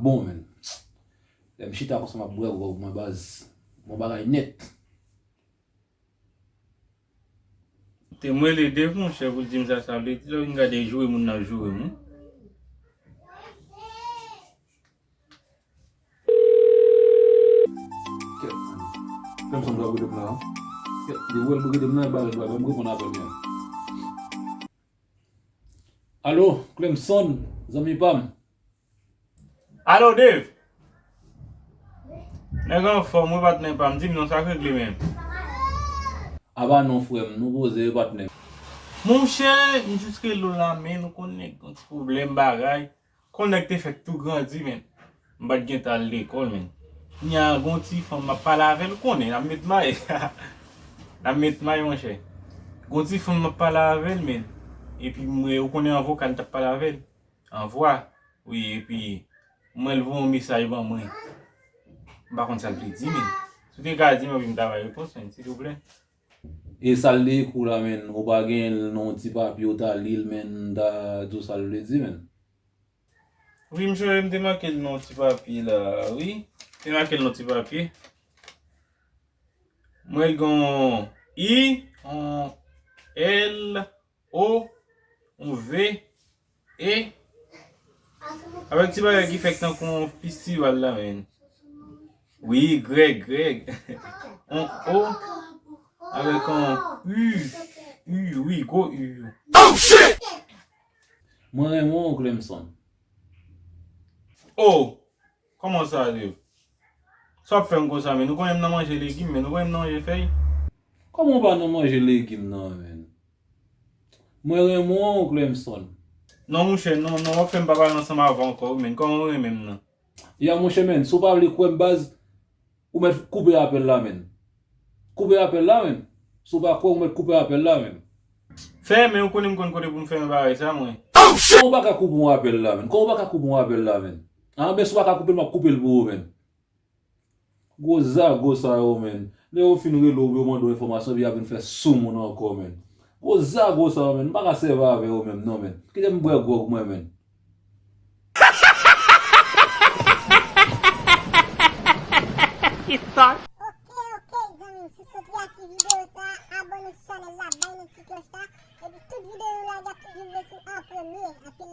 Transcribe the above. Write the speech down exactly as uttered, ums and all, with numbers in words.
Bon, men. Lè m chita konsa, m ap bwè gwòg mwen, baz. Bon bagay nèt. Te m rele Dave, monchè, pou l di m sa, sa vle di, lè w vin gade joure moun nan joure m, wi. Clemson t ap rele m la. Depi w wè l rele m la, e bagay bagay, m reponn apèl li a. Alo, Clemson, zanmi pa m. Alo, Dave! Nèg anfòm, wi, patnè pa m, di m non, sa k regle menm? Apa non, frè m, nou poze, wi, patnè. Monchè, m jis rele w la, men ou konn nèg gon ti pwoblèm bagay. Kon nèg te fèk tou grandi, men. M pa t gentan al lekòl, men. Kounya gon ti fanm m ap pale avè l, ou konnen, n ap met may. N ap met may, monchè. Gon ti fanm m ap pale avè l, men. Epi mwen, ou konnen an vokal m t ap pale avè l. An vwa. Wi, epi mwen l voye yon mesaj ban mwen. M pa konn sa l vle di, men. Si w te ka di m, epi m ta bay repons, men, silvouplè. E sa l te ekri w la, men, ou pa gen l nan yon ti papye, ou ta li l, men, m ta di w sa l vle di, men. Wi, m sonje m te make l nan yon ti papye la, wi. M te make l nan yon ti papye. M wè l gen yon I, yon L, O, yon V, E. Avèk ti bagay ki fèk tankou yon festival la, men. Wi, Grèg, Grèg. Yon O avèk yon U. U, wi, gwo U. Mwen renmen w, Clemson. Oh! Kòman sa, Dave? Sa w ap fè m konsa, men? Ou konnen m nan manje legim, men? Ou konnen m nan manje fèy? Kòman w pa nan manje legim nan, men? Mwen renmen w, Clemson. Non, monchè, non, non, w ap fè m pa pale ansanm avè w ankò, wi, men. Kòman w renmen m nan? Ya, monchè, men, si w pa vle kwè m, baz, ou mèt koupe apèl la, men. Koupe apèl la, men. Si w pa kwè, ou mèt koupe apèl la, men. Fè, men ou konnen m konn kote pou m fè yon bagay sa, mwen. Kòman w pa ka koupe yon apèl la, men? Kòman w pa ka koupe yon apèl la, men? An, men si w pa ka koupe l, m ap koupe l pou ou, men. Gwo zago sa yo, men. Lè yo fin rele w pou yo mande w enfòmasyon, epi y ap vin fè sou moun ankò, men. Gwo zago sa yo, men. M pa ka sèvi avè yo menm, non, men. Kite m bwè gwòg mwen, men. Ok, ok, zanmi m, si w sot riyaji videyo sa, abòne sou chanèl la, bay nou ti klòch la, epi tout videyo yo lage ap toujou rive sou an premye. Anpil